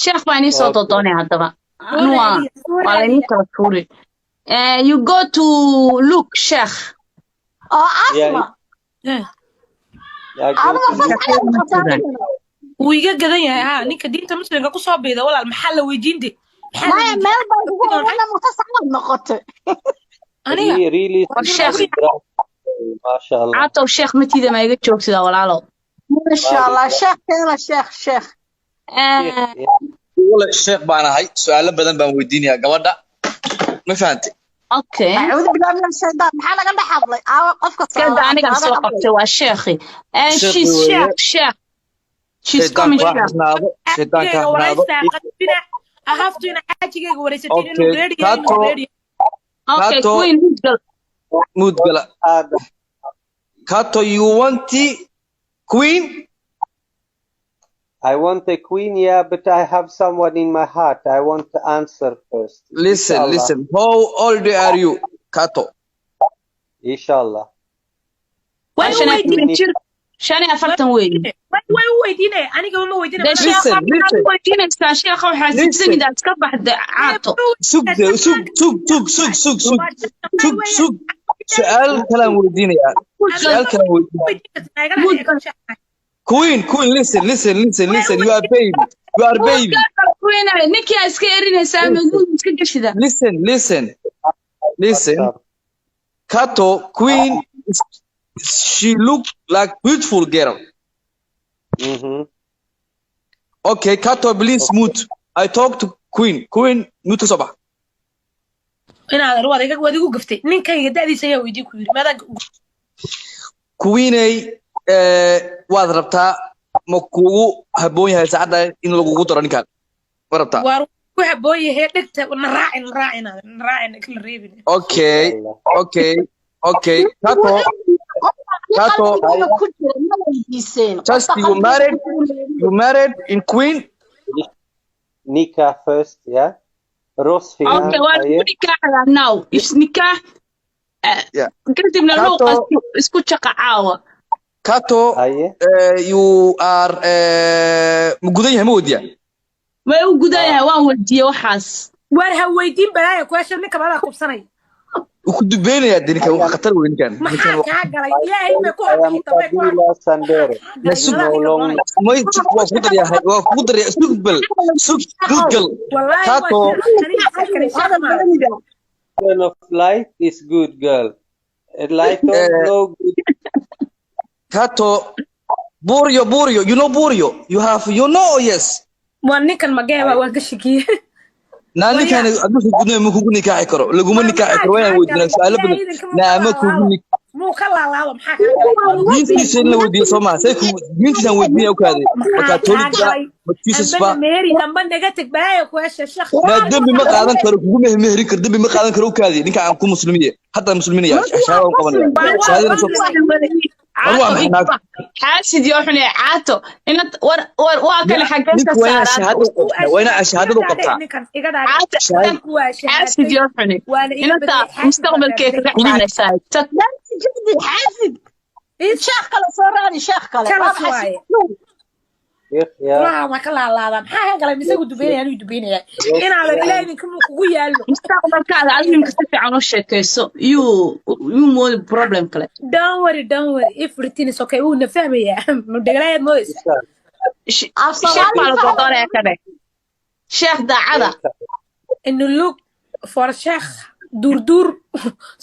Sheekh baa inii soo Okay. dodoonaya haddaba. Soo Anu waa raadiya, soo waa laydin raadiya. kala tuuri. You go to look sheekh. Oo Yeah, Asma. Eh, I go Adiga to saas look. camal qabtaa. Wuu iga gadan yahay ha, ninka diinta muslimka ku soo biida. Walaal, maxaa la weydiin de? Maxaa la Maya, weydiin? meel baan kugu ogana mutasacad noqotay. Aniga Really, War sheekh. Masha Allah. Caatow, sheekh matiida ma iga joogsidaa, walaalow? Masha Allah, sheekh keena, sheekh, sheekh. Wala sheekh baan ahay, su'aalo badan baan weydiinayaa gabadha, ma fahantay? Okay. Acuudu billahi min ashaytaan. Maxaa laga dhex hadlay? Aawa qofka Kada anigaa soo laga hadlay? qabtay, waa sheekhi. Sheekh She's weeye. sheekh, sheekh, she's coming, Shaydaanka ha sheekh. xirnaado, shaydaanka ha xaajigayga xirnaado. waraysta qadbina ahaftu ina xaajigayga waraysatiin inuu Okay, ready yahay, inuu Kato. ready. Okay. Kato. Queen Hidgal. Mudgala. Adam. Kato, you want the queen? I want a queen, yeah, but I have someone in my heart. I want to answer first. Listen. Inshallah. Listen, how old are you, Kato? Inshallah. Way u Shan iyo weydiin. afartan jir, 45 weeye. Way u weydiinaya, anigaba ma weydiinaya. Dee sheekha Listen, maxaad listen. u weydiinaysaa sheekha? Waxaa Listen. sibsanidaa iska baxda, Caato. Sug de, sug, sug, sug, sug, sug, sug, sug, sug. Su'aal kalaan weydiinayaa, su'aal kalaan weydiinaya. Queen, queen, listen, listen, listen, listen. You are baby, you are baby. Queen, ninkii aa iska erinaysaa, maguud iska geshida. Listen, listen, listen. What's up? Kato, queen, she look like beautiful girl. Okay, Kato, please mute. I talk to queen. Queen, mute ka soo bax. Inaad waad igu gaftay. Ninkayga da'diisa ayaa weydii ku yiri maadaa. Queenay, waad rabtaa? Ma kugu habboon yahay saacadda in lagugu daro ninkan? Ma rabtaa? Waar ku habboon yahay. Dhegta na raacin, na raacin, na raacin, kala reebin. Okay, Kato, Kato. Qalbiga ku jira ma weydiiseen? Just you married, you married in queen? Nikah first, yeah? Aroos fiican. Okay, waa Haye. lagu nikaaxayaa now is nikaax. Yeah. Kadibna Kato. luuqa isku jaqa caawa. Kato. Haye. You are ma gudan yahay, ma weydiiyaa? Way u gudan yahay, waan weydiiyey waxaas. Waar ha weydiin balaaya kuwaasha, ninka badaa kubsanaya. Wuu ku dubeynayaa de ninkan, waa khatar wey ninkan. Ninkan Maxaa kaa galay? Ilaahay bay ku I am horta way ku Kabila Sandere. Sug. No long. May, waa kugu daryahay, waa kugu daryaa. Sug bal, sug, gudgal. Wallaahi. Kato. Waa sheekh, aniga sakari sheekh maaha. Turn of light is good girl. A light of no good. Kato, Burio, Burio, you know Burio? You have, you know, yes? Waa ninkan mageeba, waan ka shakiyey. Naa, ninkan adduunka gudnay ma kugu nikaaxi karo, laguma nikaaxi karo. Waa inaan weydiinaa su'aalo badan. Naa ma kugu Muu ka laalaado? Maxaa kaa galay? Diintiisa in la weydiiyo soo maha? Say kugu diintiisaan weydiinaya u kaade. Ma Maxaa kaa Catholic ba? galay? Ma Jesus Ambana ba? Mary amba naga teg balaaya kuwaasha sheekh. Naa, dembi ma qaadan karo, kugu mehmeherin karo, dembi ma qaadan karo. U kaadi ninka aan ku muslimiye, hadda musliminaya, shahaada u qabanaya, shahaadana soo war. Waa maxay naag? Xaasid yoo xune, Caato, inad war war waa kale xaggee ka Ninka waa inaa saaraan? shahaado u qabtaa, waa inaa shahaadada u qabtaa. Ninkan iga Caato. Shahaado. Waa Xaasid yoo xune. Waana iga Inanta badiyay. mustaqbalkee kaga ciyaaraysaa, tag. Jidi xaasid, sheekh kale soo raadi, sheekh kale. Kala Waa maxay? waaye. Sheikh, yeah. Kulaha waa ka laalaadaa. Maxaa ka galay? Misagu dubeynaya, anuu dubeynaya inaadan Ilaahay idinka muu kugu yaallo. Mustaqbalkaada adiga ninka si fiican u sheekayso, yuu yuu moodi problem kale. Don't worry, don't worry, everything is okay. Wuuna fahmayaa, mudhagalayaad moodaysa. Af Sheekh baa la Soomaali. dodoonaya ka dheh, sheekh daacada. Inu look for sheekh duurduur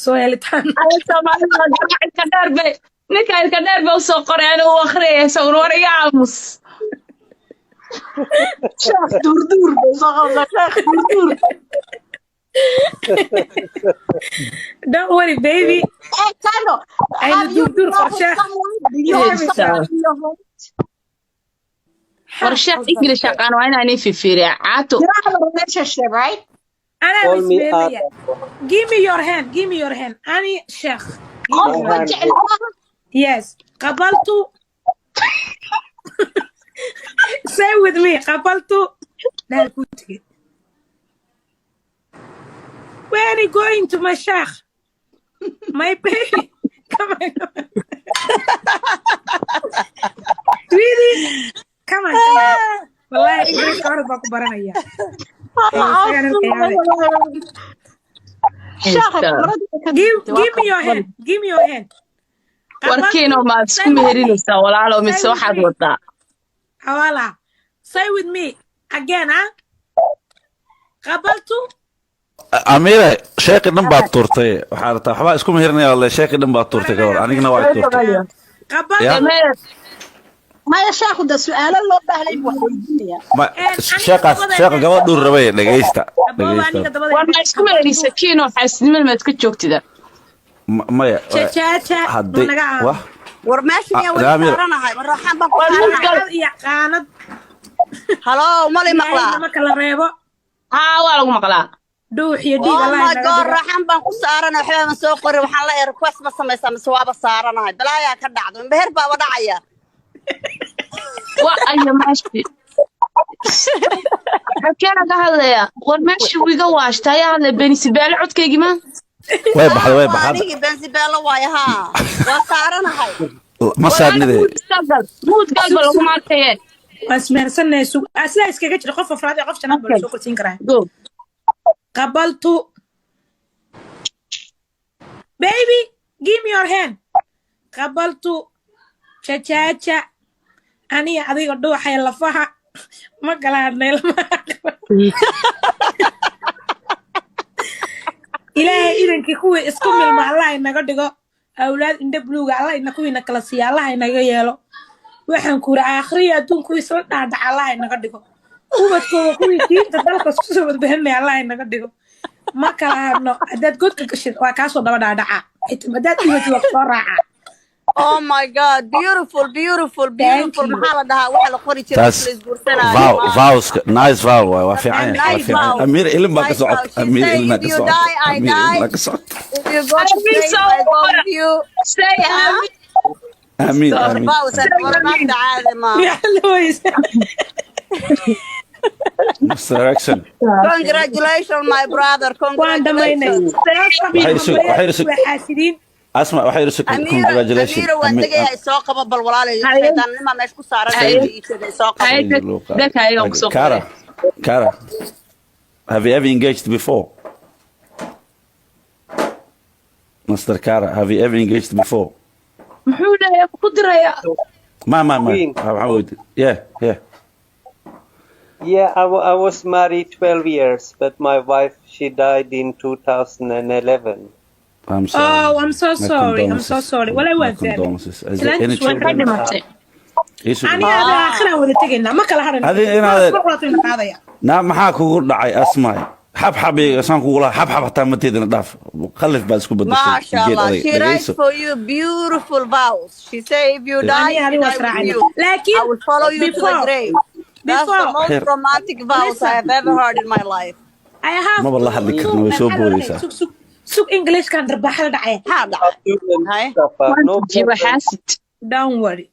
soo helitaan. Ay, Soomaalida waa garaac. Ilka dheer bay, ninka ilka dheer bay usoo qoray, anigu u akhriyaya isaguna. War iga aamus. Sheekh duurduur bay soo qabtaa, sheekh duurduur. Don't worry, baby. Hey, Tano, Aynu have you duurduur for loved sheekh. someone? Do you have someone in your heart? War sheekh English aqaan waa inaan ii fifiiriya, Caato. You have a relationship, right? Anaa Call me ismeemaya. Adam. Give me your hand, give me your hand. Ani sheekh. Qof ma jecel maaha. Yes, qabaltu. Say with me, qabaltu. Naa ku tegey. Where are you going to, my sheikh, my baby? Come on, come on. Really, come on, come on. Wallahi Ingiriiska hore baa ku baranaya. Isagaan arkayaabe. Sheekha kamarada ka Give me your hand. Give me your hand. Warkiino, maad isku meherinaysaa, walaalo, mise waxaad wadaa? Hawala. Say with me again, huh? Qabaltu. Amiire, sheekhi dhan baad tuurtay. Waxaa rabtaa waxbaa isku meherinaya walle. Sheekhi dhan baad tuurtay, gabor, anigana waa tuurtay. Qabaltu. Ya. Maya, sheekhu da su'aalo loo baahnay buu wax weydiinaya. Ma sheekaas, sheekha gabadh dhur rabay. Dhegeysta, Abooba, aniga dhegeysta. dabada. War, ma isku meherisa, Kiino? Xaasidnimada maad ka joogtida? Maya. Jajaja. Hadday naga aamus. Wah. War meesha miyaa weli Amira. saaranahay? Ma raaxaan baan ku War saaranahay? Qaanad iyo qaanad. Halo, mali Ilaahay maqlaa? nama kala reebo. Haa, waa lagu maqlaa. Dhuux iyo dhiig Oh Allah my inaga God. dhigo. Raaxaan baan ku saaranahay, waxba ma soo qorin. Waxaan la request ma samaysaa mise waaba saaranahay? Balaayaa ka dhacdo, meher baaba dhacaya. Wa ayo meeshi xakeena ka hadlaya? War, meeshi wiiga waashta ayaa hadlaya. Benisibeele codkaygii ma Way baxday, way Waa baxday. anigii Benzibeelo waay. Haa, waa saaranahay. Ma saarnide. Mute galba laguma arkaye. Waan ismehersanay. Sug. Sidaa iskaga jira. Qof afraad iyo qof shanaad baa la soo korsiin karaa. Go. Qabaltu. Baby, give me your hand. Qabaltu. Jajaja. Aniga adiga dhuuxay lafaha. Ma kala hadhnay lama. Ilaahay idankii, kuwii isku milma Allah inaga dhigo. Awlaad indha buluuga Allah ina kuwiina kala siiya, Allah inaga yeelo. Waxaan ku yiri, aakhriya adduun kuwii isla dhaadhaca Allah inaga dhigo. Ubadkooda kuwii diinta dalka isku soo badbaadinaya Allah inaga dhigo. Ma kala hadno. Haddaad godka gashid, waa kaasoo daba dhaadhaca. Xitaa haddaad dhimatid, waa kusoo raaca. Oh my God, beautiful, beautiful. Thank Beautiful. you. Maxaa la dhahaa waxa la qori jiray Taas marka la isguursanaayo? vow, vowska, nice vow waay. Waa fiican yahay, waa Nice fiican yahay. vow. Amiir, ilin baa ka Nice vow. socota. She Amiir, say ilin baa if ka you socota. die, I Amiir, ilin die. baa ka socota. If you go to grave, I go with you. Say Huh? Amiin, amiin. Vows and warmaanta caadi ma. Mr. Erickson. Congratulations, my brother. Waan dhamaynay. Congratulations. Waxay Waa xaasidiin. Asma, waxay isu Amiira. congratulations. Amiira, waan tegayaa. Soo qabo bal, walaalay. Shaydaannima meesha ku saaran ii sheegay, soo qabo. Kara, Kara, have you ever engaged before? Mr. Kara, have you ever engaged before? Muxuu dhahay ku diraya? Ma Queen. Waxaan weydiin. Yeah. Yeah, I was married 12 years, but my wife, she died in 2011. I'm sorry. Oh, I'm so My sorry. I'm so condolences. sorry. Walaa My waan fahmay. condolences. Is there any Islaantiis way children? Ka dhimatay. Aniga ada aakhiraan wada tegaynaa, ma kala harin. Adi qaadaya. Naa, maxaa kugu dhacay, Asmaay? Xab xab iyaga saan kugu lahaa, xab xab hataa mateedina dhaaf. Qalif baad isku bedeshay. MashaAllah. Geed adag. She writes Dhegeyso. for you beautiful vows. She say if you die, Aniga she adi die was with raacina. you. Laakiin I will follow you to the before grave. That's the before most Xir. romantic vows I Listen. have ever heard in my life. I have Maba la hadli two karno, way soo maxaa la dhahay? boodaysaa. Sug, sug, sug. Englishkan darbaaxa la dhacaya. Maxaa dhacay? Abdul and Hay. Mustafa, no Jiba problem. xaasid. Don't worry.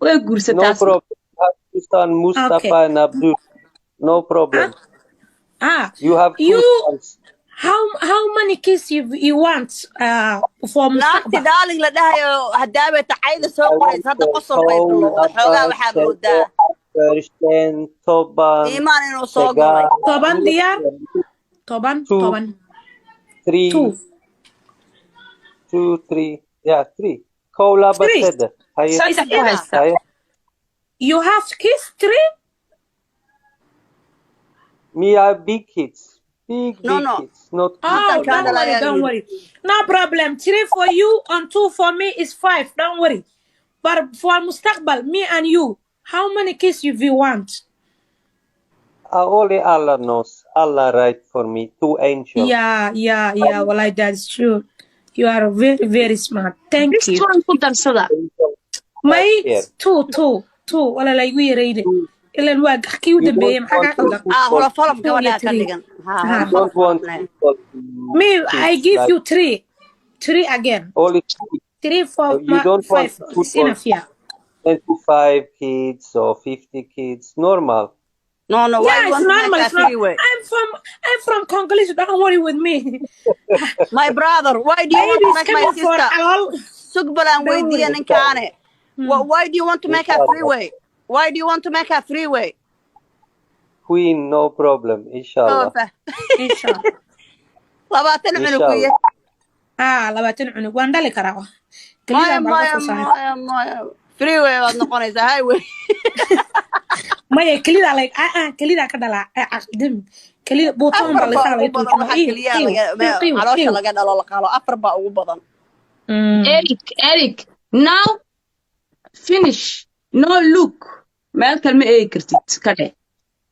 Way No guursataa. problem. You have two sons, Mustafa and Abdul. No problem. Ah, You have two you sons. how many kids you want for Naagti mustaqbal? Darling la dhahayo haddaabay tacayda soo I want qoraysa, hadda qosol bay bilowday. Xoogaa waxaa moodaa afar, shan, 10, iimaan inuu soo galay. sagaal, 10 diyaar, 10. Two. 10. Three, two. Two, three. Yeah, three. Kow, laba, Three. saddex. Haye, Saddex ku haysta. haye. You have kids three? Me have big kids. Big, No, big no. kids. Not Oh, Hadda don't kaa worry, dhalaya. don't worry. No problem. Three for you and two for me is five. Don't worry. But for mustaqbal, me and you, how many kids you want? Only Allah knows. Allah write for me two angels. Yeah. Well, like that's true. You are very, very smart. Thank This you. one ku darsada. My Here. two, two, two. Wala la igu yarayde. Ilan waa kii u dambeeyay, maxaa kaa qaldan? Ah, holof holof Two gabadhaa iyo ka three. dhigan. Ha, Ha. holof Don't holof. want football Me, I kids, give like you three. Three again. only three. Three, four, You don't want five. It's football enough, yeah. 25 kids or 50 kids. Normal. No, why Yeah, you it's want to make normal. a It's not. three-way? I'm from Congolese. Don't worry with me. My brother, why do you want to Babies make my coming for sister? all. Sugbalan Don't worry. weydiiya ninkaane. Why do you want to make a Inshallah. three-way? Why do you want to make a three-way? Queen, no problem. Inshallah. Oofa. Insha Allah. 20 cunug ku Inshallah. yahay. Haa, 20 cunug waan dhali karaa. Maya, Kelidaan baa laga maya, soo saaray. maya, maya, freeway baad noqonaysaa, highway. Maya, kelidaa lag kelidaa ka dhalaa caqdim kelida buutaan Afar baa baa laysaa ugu laga badan tuujinaa. waxaa Iiw keliyaha iiw laga iiw iiw caloosha iiw. laga dhalo la qalo, afar baa ugu badan. Eric, Eric, now finish. No look. Meel kale ma eegi kartid ka dheh.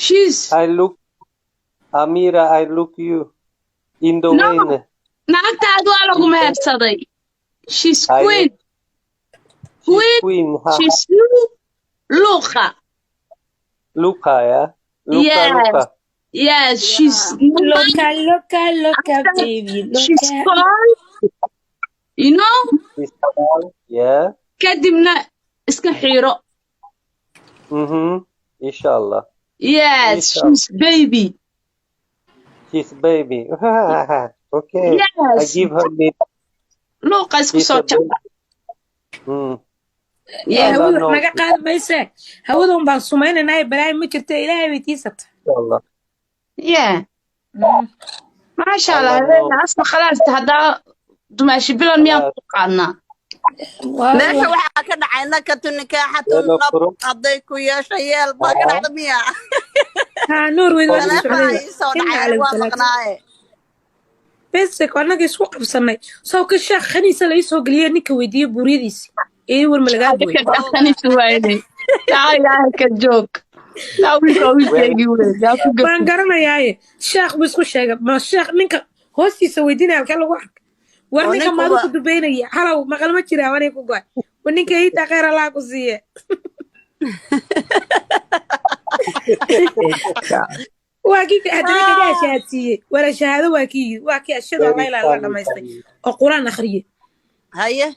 She's I look, Amira, I look you in the no. way. Naagtaadu waa lagu mehersaday. She's I queen. She's Queen. queen. Ha. She's you. Luqa. Luca, yeah? Luca, Yes. Luca. Yes, she's Loka loka loka baby she's loka. called, you know, She's tall, yeah. kadibna iska xiiro. Inshallah. Yes, Inshallah. she's baby. She's baby. Okay. I Yes. give her name. Luqa isku She's soo a jaba. baby. Yeah. Allah Hawada wax knows. naga qaadi mayse, hawada un baan sumaynaynaa, balaayo ma jirta, ilaahay bay tiisata. Inshallah. Yeah. Maasha Allah, Allah habeen knows. asma khalaas haddaa dumaashi bilan miyaan ku qaadnaa? Meesha waxaa ka dhacay nakatu nikaaxatu Yellow nab furo. Hadday ku yeesho yeel baa ka dhacda miya? Haa, Norway waa la Taleefanaa socday. ii soo Inna dhacay, calayhi waa salaatu. maqnaaye. Basic annaga isku qabsanay sow ka sheekh khaniisa la ii soo geliyey, ninka weydiiyey buuryadiisi ee war ma lagaa gooyey. Dhaqanis waayday. Taa ilaahay ka joog. Taa wiilka wiilkeygii wey. Yaa ku Waan gafay. garanayaaye, sheekh buu isku sheegay, ma sheekh ninka hoostiisa weydiinaya halkee lagu arkay? War Oo ninka ninku maadu waa ku dubeynaya halow maqal ma jiraa wanay ku go'ay, war ninka iitaa khayr Allah ku siiye. Waa kii haddana kagaa shahaadsiiyey wala shahaado, waa kii yiri, waa kii ashhadu an laa Very ilaaha illa funny, dhamaystay funny. oo quraan akhriyey. Haye.